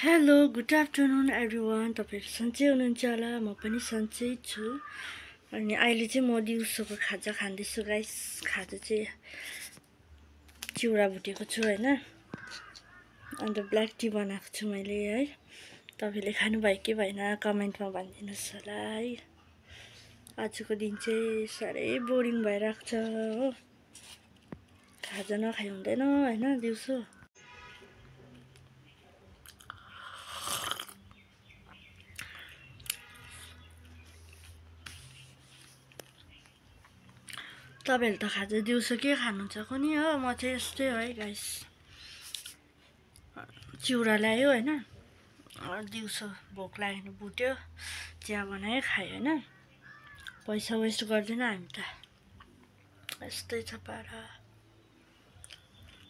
Hello good afternoon everyone. तपाईँहरू सन्चै हुनुहुन्छ होला, म पनि सन्चै छु। अनि अहिले चाहिँ म दिउँसोको खाजा खाँदैछु गाइस। खाजा चाहिँ चिउरा भुटेको छु होइन, अन्त ब्ल्याक टी बनाएको छु मैले है। तपाईँले खानुभयो कि भएन कमेन्टमा भनिदिनुहोस् होला है। आजको दिन चाहिँ साह्रै बोरिङ भइरहेको छ हो, खाजा नखाइ हुँदैन होइन दिउँसो। तपाईँहरूले त खाजा दिउँसो के खानुहुन्छ कुनि हो? म चाहिँ यस्तै हो है गाइस, चिउरा ल्यायो होइन, दिउँसो भोक लाग्यो भने भुट्यो, चिया बनायो खायो होइन। पैसा वेस्ट गर्दैन हामी त, यस्तै छ पारा।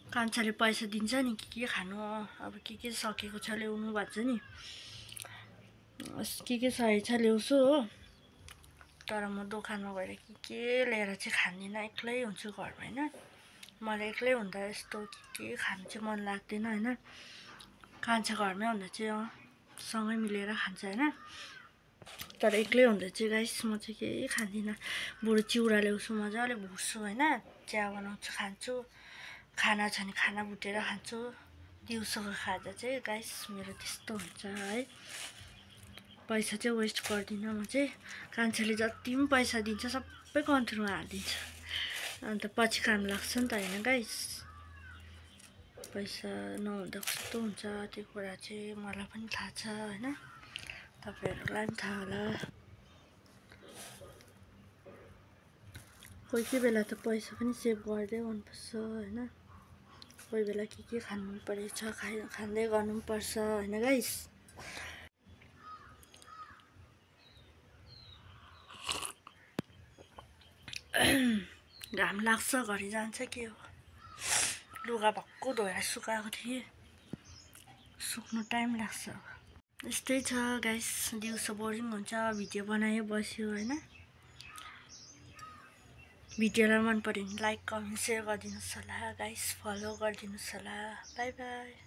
कान्छाले पैसा दिन्छ नि के खानु, अब के सकेको छ ल्याउनु भन्छ नि, के सकेको छ ल्याउँछु हो। तर म दोकानमा गएर के लिएर चाहिँ खाँदिनँ, एक्लै हुन्छु घरमा होइन। मलाई एक्लै हुँदा यस्तो के खानु चाहिँ मन लाग्दैन होइन। कान्छा घरमै हुँदा चाहिँ सँगै मिलेर खान्छ होइन, तर एक्लै हुँदा चाहिँ गाइस म चाहिँ केही खाँदिनँ। बरु चिउरा ल्याउँछु, मजाले भुट्छु होइन, चिया बनाउँछु खान्छु, खाना छ भने खाना भुटेर खान्छु। दिउँसोको खाजा चाहिँ गाइस मेरो त्यस्तो हुन्छ है, पैसा चाहिँ वेस्ट गर्दिनँ म चाहिँ। कान्छाले जति पनि पैसा दिन्छ सबै कन्ट्रीमा हालिदिन्छ, अन्त पछि काम लाग्छ नि त होइन गाइस। पैसा नहुँदा कस्तो हुन्छ त्यो कुरा चाहिँ मलाई पनि थाहा छ होइन, तपाईँहरूलाई पनि थाहा होला। कोही बेला त पैसा पनि सेभ गर्दै गर्नुपर्छ होइन। कोही बेला के खानु मन परेछ खाँदै गर्नु पनि पर्छ होइन गाइस। घाम लाग्छ घरि जान्छ के हो, लुगा भक्कु धोएर सुकाएको थिएँ, सुक्नु टाइम लाग्छ। यस्तै छ गाइस, दिउँसो बोरिङ हुन्छ, भिडियो बनायो बस्यो होइन। भिडियोलाई मन पऱ्यो भने लाइक कमेन्ट सेयर गरिदिनुहोस् होला गाइस, फलो गरिदिनुहोस् होला। By by.